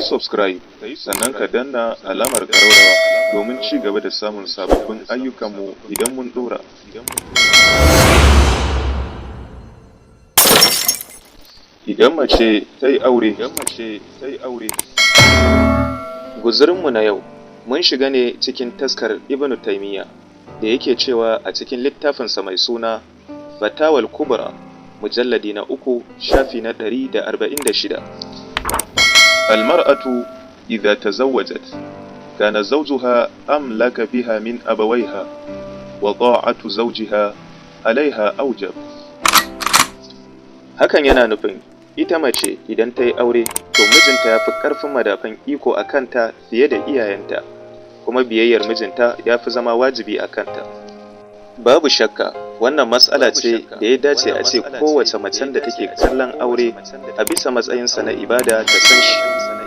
Subscribe, sannan ka danna alamar ƙararrawa domin ci gaba da samun sababbin ayyukanmu idan mun ɗora. Idan mace ta yi aure, Guzurinmu na yau mun shiga ne cikin taskar Ibn Taymiyya da yake cewa a cikin littafinsa mai suna Fatawal Kubra, mujalladi na 3, shafi na 146. Almar'atu idza tazawwajat kana zawjuha amlaka biha min abawaiha wa ta'atu zawjiha alaiha aujab. Hakan yana nufin ita mace idan ta yi aure, to mijinta ya fi ƙarfin madafan iko a kanta fiye da iyayenta, kuma biyayyar mijinta ya fi zama wajibi a kanta. Babu shakka wannan matsala ce da ya dace a ce kowace macen da take kallon aure a bisa matsayinsa na ibada ta san shi.